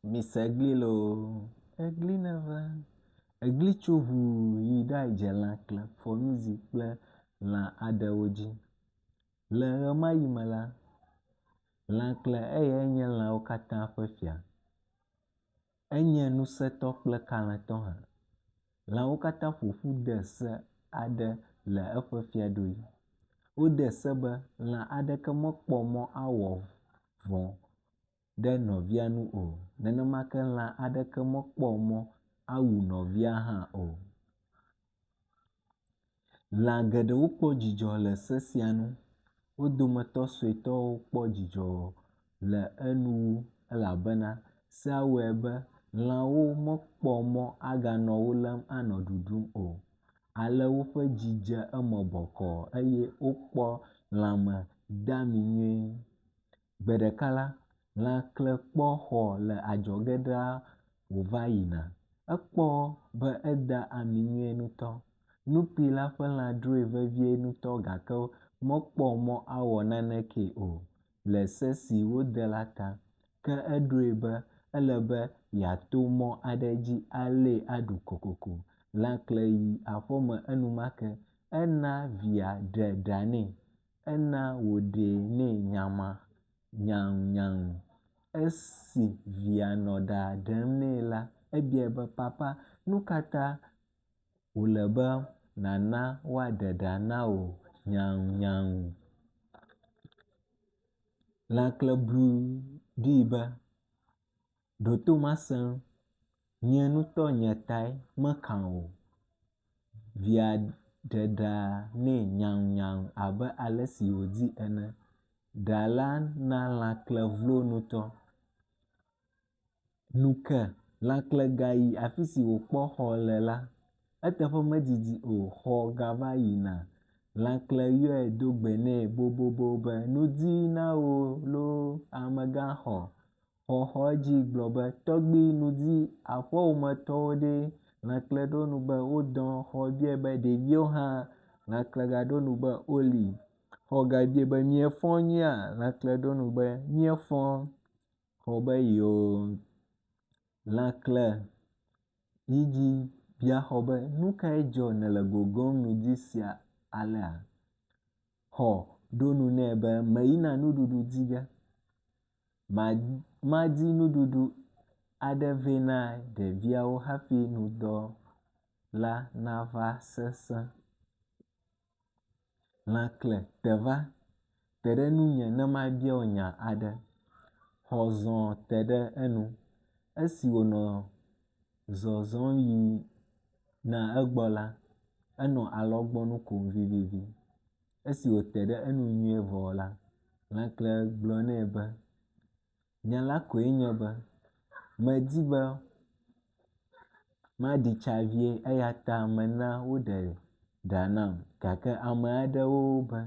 Mise gli loo, egli neva. Egli tso ŋuu yi ɖadze lãkle, fɔŋizi kple lã aɖewo dzi. Le ʋe ma ʋi me la, lãkle eyae nye lãwo katã ƒe fia. Enye ŋusetɔ kple kaletɔ hã. Lãwo katã ƒoƒu de se aɖe le eƒe fiaɖuɣi. Wode se be lã aɖeke mekpɔ mɔ awɔ vɔ̃ ɖe nɔvia ŋu o. Nenema ke lã aɖeke mekpɔ mɔ awu nɔvia hã o. Lã geɖewo kpɔ dzidzɔ le se sia nu. Wo dometɔ suetɔwo kpɔ dzidzɔ le enu wu elabena sea wɔe be lãwo mekpɔ mɔ aganɔ wo lém anɔ ɖuɖum o. Ale woƒe dzi dze eme bɔkɔɔ eye wokpɔ lãme dami nyuie. Gbe ɖeka la, lãkle kpɔ xɔ le adzɔge ɖaa wòva yina. Ekpɔ be eda ami nyuie ŋutɔ. Nukpui la ƒe lã dzroe vevie ŋutɔ gake mekpɔ mɔ awɔ nanekee o le se si wode la ta. Ke eɖoe be ele be yeato mɔ aɖe dzi alée aɖu kokoko. Lãkle yi aƒeme enumake. Ena via ɖe ɖa nɛ. Ena wòɖee nɛ nyama nyaŋunyaŋu. Esi via nɔ ɖa ɖem nɛ la, ebiae be papa nu ka ta wòle be nàna woaɖe ɖa na wò nyaŋunyaŋu? Lãkle blu ɖee be, ɖo to mase, nye ŋutɔ nye tae meka wò. Via ɖe ɖa nɛ nyaŋunyaŋu abe ale si wòdi ene. Ɖa la na lãkle vlo ŋutɔ. Ŋu ke, lãkle gayi afi si wòkpɔ xɔ le la, eteƒe medidi o xɔ gava yina. Lãkle yɔe do gbe nɛ bobobo be ŋdi na wò loo amegã xɔ. Xɔ xɔ edzi gblɔ be tɔgbui ŋdi aƒewòmetɔwo ɖe? Lãkle ɖo ŋu be wodɔ. Xɔ biae be ɖeviwo hã? Lãkle gaɖo ŋu be woli. Xɔ gabiae be miefɔ nyuiea? Lãkle ɖo ŋu be míefɔ. Xɔ be yoo. Lãkle yi dzi bia xɔ be nu kae dzɔ nèle gogom ŋdi sia alea? Xɔ ɖo ŋu nɛ be meyina nuɖuɖu di ge. Madi nuɖuɖu aɖe vɛ na ɖeviawo hafi ŋdɔ la nava sesẽ. Lãkle te va, te ɖe ŋunye ne mabia wò nya aɖe. Xɔ zɔ te ɖe enu. Esi wònɔ zɔzɔm yina egbɔ la, enɔ alɔgbɔnu kom vivivi. Esi wòte ɖe enu nyuie vɔ la, lãkle gblɔ nɛ be, nya la koe nye be medi be maɖi tsa vie eya ta mena woɖe ɖa nam gake ame aɖewo be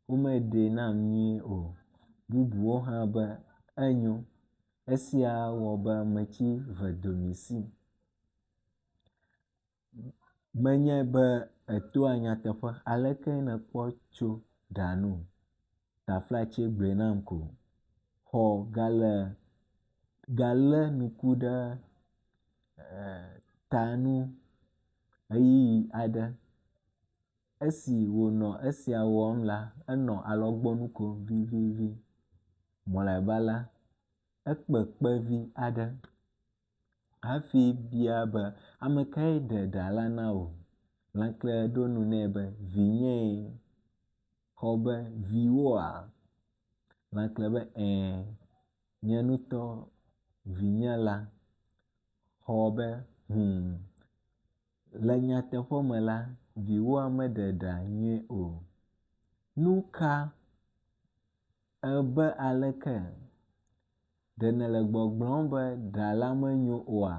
womeɖee nam nyuie o. Bubuwo hã be enyo. Esia wɔ be metsi vedomesi. Menyae be ètoa nyateƒe. Aleke nèkpɔ tso ɖa nu? Taflatse gblɔe nam ko. Xɔ gale galé ŋku ɖe ta nu ʋeyiʋi aɖe. Esi wònɔ esia wɔm la, enɔ alɔgbɔnu kom vivivi. Mlɔeba la, ekpe kpe vi aɖe hafi bia be ame kae ɖe ɖa la na wò? Lãkle ɖo nu nɛ be vinyee. Xɔ be viwòa? Lãkle be ɛ̃, nye ŋutɔ vinye la. Xɔ be hũu. Le nyateƒe me la, viwòa meɖe ɖa nyuie o. Nu ka ebe aleke? Ɖe nèle gbɔgblɔm be ɖa la menyo oa?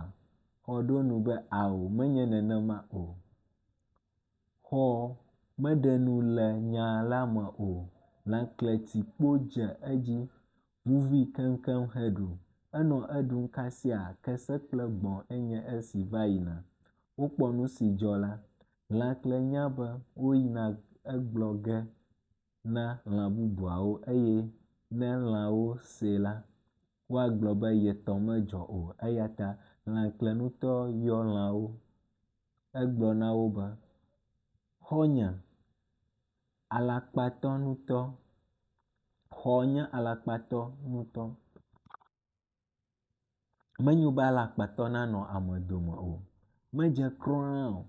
Xɔ ɖo ŋu be ao menye nenema o. Xɔ meɖe nu le nya la me o. Lãkle ti kpo dze edzi vuvui keŋkeŋ heɖu. Enɔ eɖum kasia kese kple gbɔ̃ enye esi va yina. Wokpɔ nu si dzɔ la, lãkle nya be woyina egblɔ ge na lã bubuawo eye ne lãwo see la. Woagblɔ be ye tɔ medzɔ o eya ta lãkle ŋutɔ yɔ lãwo. Egblɔ na wo be, xɔ̃nye alakpatɔ ŋutɔ, xɔ nye alakpatɔ ŋutɔ. Menyo be alakpatɔ nanɔ ame dome o. Medze kura o.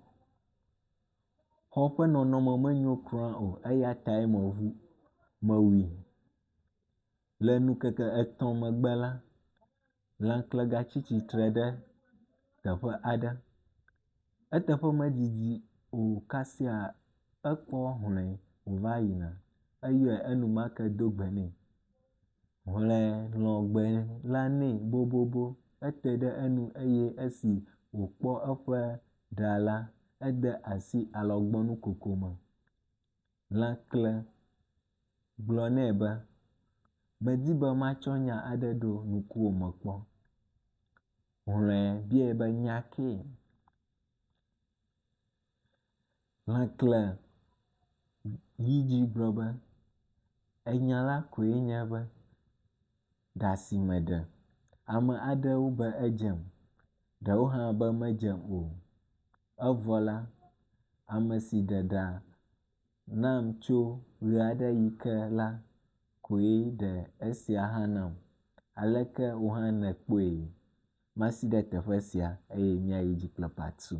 Xɔ ƒe nɔnɔme menyo kura o eya tae mevu mewui. Le ŋkeke etɔ̃ megbe la, lãkle gatsi tsitre ɖe teƒe aɖe. Eteƒe medidi o kasia ekpɔ hlɔ̃e wova yina. Eyɔe enumake do gbe nɛ. Hlɔ̃e lɔ̃ gbe la nɛ bobobo. Ete ɖe eŋu eye esi wokpɔ eƒe ɖa la ede asi alɔgbɔnukoko me. Lãkle gblɔ nɛ be medi be matsɔ nya aɖe ɖo ŋkuwòme kpɔ. Hlɔ̃e biae be nya kee. Lãkle yi dzi gblɔ be enya la koe nye be ɖa si meɖe ame aɖewo be edzem ɖewo hã be medzem o. Evɔ la, ame si ɖe ɖa nam tso ʋe aɖe ʋi ke la koe ɖe esia hã nam. Aleke wò hã nèkpɔe? Masi ɖe teƒe sia eye míayi edzi kple part tu.